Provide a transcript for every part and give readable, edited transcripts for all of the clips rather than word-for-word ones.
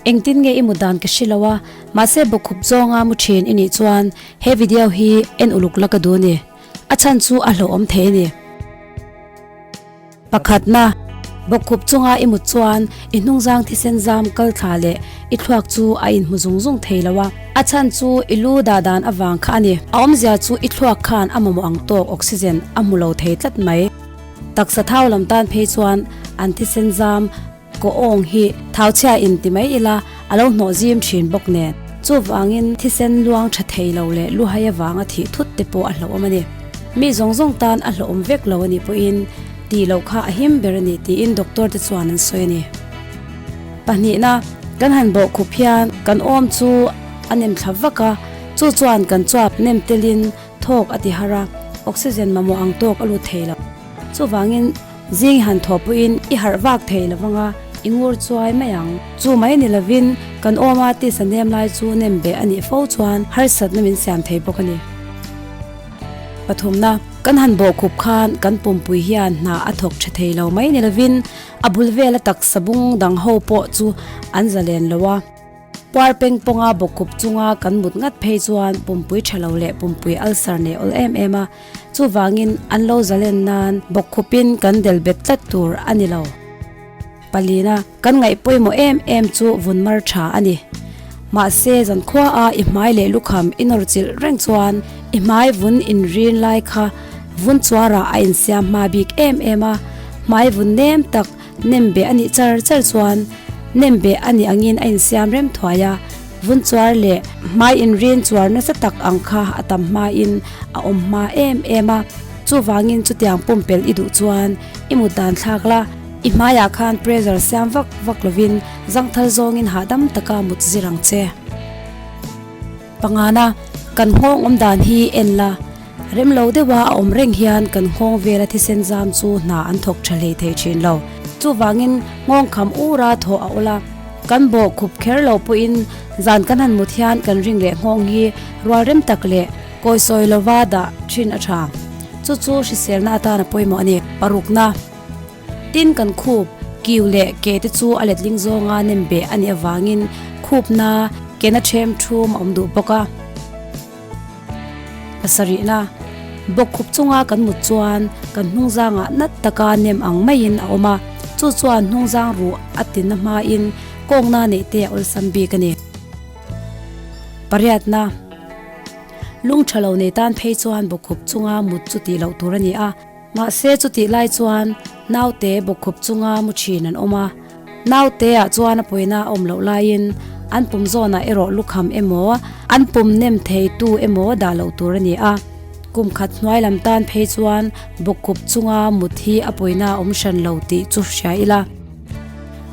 Engtin nge i mut dan ka hre lo a, mahse bawkkhup zawnga mu thin i nih chuan he video hi en uluk la ka duh a ni. A chhan chu a hlauhawm thei a ni. Pakhatna, bawkkhup chunga i mut chuan i hnungzang thisen zam kal thla leh i thluak chu a inhmu zung zung thei lo a. A chhan chu i lu dah dan avang kha a ni. A awmzia chu i thluak khan a mamawh ang tawk oxygen a hmu lo thei tlat mai. Taksa thau lam tan phei chuan an thisen zam Kaw awng hi thau chhia in ti mai ila a lo hnawh zim thin bawk nen. Chuvangin thisen luang tha thei lo leh luhai avanga thih thut te pawh a hlauhawm a ni. Mi zawng zawng tan a hlauhawm vek lo a nih pawhin tih loh kha a him ber a ni tiin doctor te chuan an sawi a ni. Pahnihna, kan han bawh khup hian kan awm chu a nem thla vak a, chu chuan kan chuap nem telin thawk a ti har a, oxygen mamawh ang tawk a lut thei lo. Chuvangin zing han thawh pawhin i harh vak thei lo vang a, i ngur chuai mai ang. Chu mai ni lovin kan awma tisa nem lai chu nem beh a nih fo chuan harsatna min siam thei bawk a ni. Pathumna, kan han bawhkhup khan kan pumpui hian hna a thawk tha thei lo mai ni lovin a bul vela taksa bung dang ho pawh chu an zalen lo a. Puar peng pawnga bawkkhup chunga kan mut ngat phei chuan pumpui tha lo leh pumpui ulcer nei awl em em a, chuvangin an lo zalen nan bawkkhupin kan del bet tlat tur a ni lo. Palina, kan ngaih pawimawh em em chu vun mar tha a ni. Mahse, zankhua a i hmai leh lukham i nawr chilh reng chuan i hmai vun inrin lai kha vun chuarah a insiam hma bik em em a, hmai vun nem tak Nem beh a nih char char chuan nem beh a nih angin a insiam rem thuai a, vun chuar leh hmai inrin chuar nasa tak ang kha a tam hmain a awm hma em em a. Chuvangin chutiang pumpelh i duh chuan i mut dan thlak la, i hmaiah khan pressure siam vak vak lovin zangthal zawngin hahdam taka mut zir ang che. Pangana, kan nghawng awm dan hi en la, rem lo deuha a awm reng hian kan nghawng vela thisen zam chu hna an thawk tha hlei thei thin lo. Chuvangin nghawng kham ura thawh a awlh a, kan bawh khup kher lo pawhin zan kan han mut hian kan ring leh nghawng hi rual rem tak leh kawisawi lova dah thin a tha. Chu chu hriselna atana pawimawh a ni. Parukna. Tin kan khup, kiu leh ke te chu a letling zawnga nem beh a nih avangin khupna ke na ṭhem ṭhum a awm duh bawk a. Pasarihna, Bawkkhup chunga kan mut chuan kan hnungzangah nat taka nem ang maiin a awm a, chu chuan hnungzang ruh a tinna hmain kawngna neih te a awlsam bik a ni. Pariatna, Lung ṭha lo nei tan phei chuan bawkkhup chunga mut chu tih loh tur a ni a. Mahse chutih lai chuan naute bawkkhup chunga mu thin an awm a, naute ah chuan a pawina a awm loh laiin an pum zawnah erawh lukham emaw an pum nem thei tu emaw dah loh tur a ni a. Kum khat hnuai lam tan phei chuan bawkkhup chunga mut hi a pawina a awm hran lo tih chu hria ila.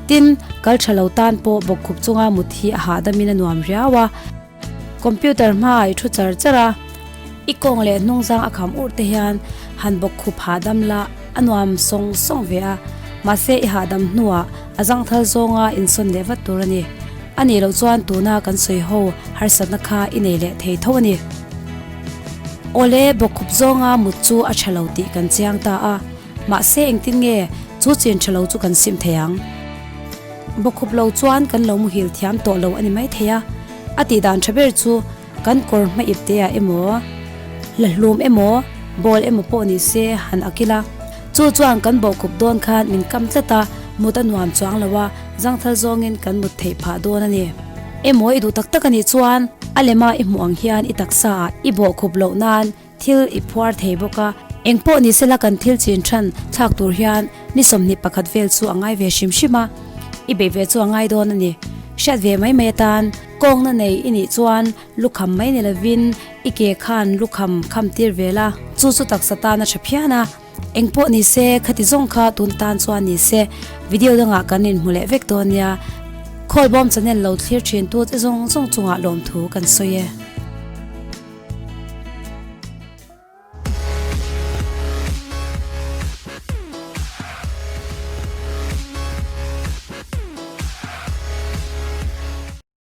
Tin, kal tha lo tan pawh bawkkhup chunga mut hi a hahdamin a nuam riau a. Computer hmaah i thu char char a, i kawng leh hnungzang a kham urh te hian han bawk khup hahdam la a nuam sawng sawng ve a, mahse i hahdam hnuah a zangthal zawnga insawn leh vat tur a ni. A nih loh chuan tuna kan sawi ho harsatna kha i nei leh thei tho a ni. Awle, bawkkhup zawnga mut chu a tha lo tih kan chiang ta a, mahse engtin nge chu chin tha lo chu kan sim thei ang? Bawkkhup lo chuan kan lo muhil thiam tawh lo a ni maithei a. A tih dan tha ber chu kan kawr hma ip te ah emaw, la hlum emaw, ball emaw pawh ni se han ak ila. Chu chuan kan bawhkhup dawn khan min kam tlat a, mut a nuam chuang lo a, zangthal zawngin kan mut theih phah dawn a ni. Emaw i duh tak tak a nih chuan a lema i hmuh ang hian i taksa ah i bawhkhup loh nan thil i phuar thei bawk a. Engpawh ni sela kan thil chin than thlak tur hian ni 21 vel chu a ngai ve hrim hrim a, i beih ve chu a ngai dawn a ni. Hriat ve mai mai atan kawngna nei i nih chuan lukham mai ni lovin i ke khan lukham kham tir ve la, chu chu taksa tan a tha phian a. Engpawh ni se khati zawng kha tun tan chuan ni se video dangah kan inhmu leh vek dawn nia. Khawlbawm channel lo thlir thin tu che zawng zawng chungah lawmthu kan sawi e.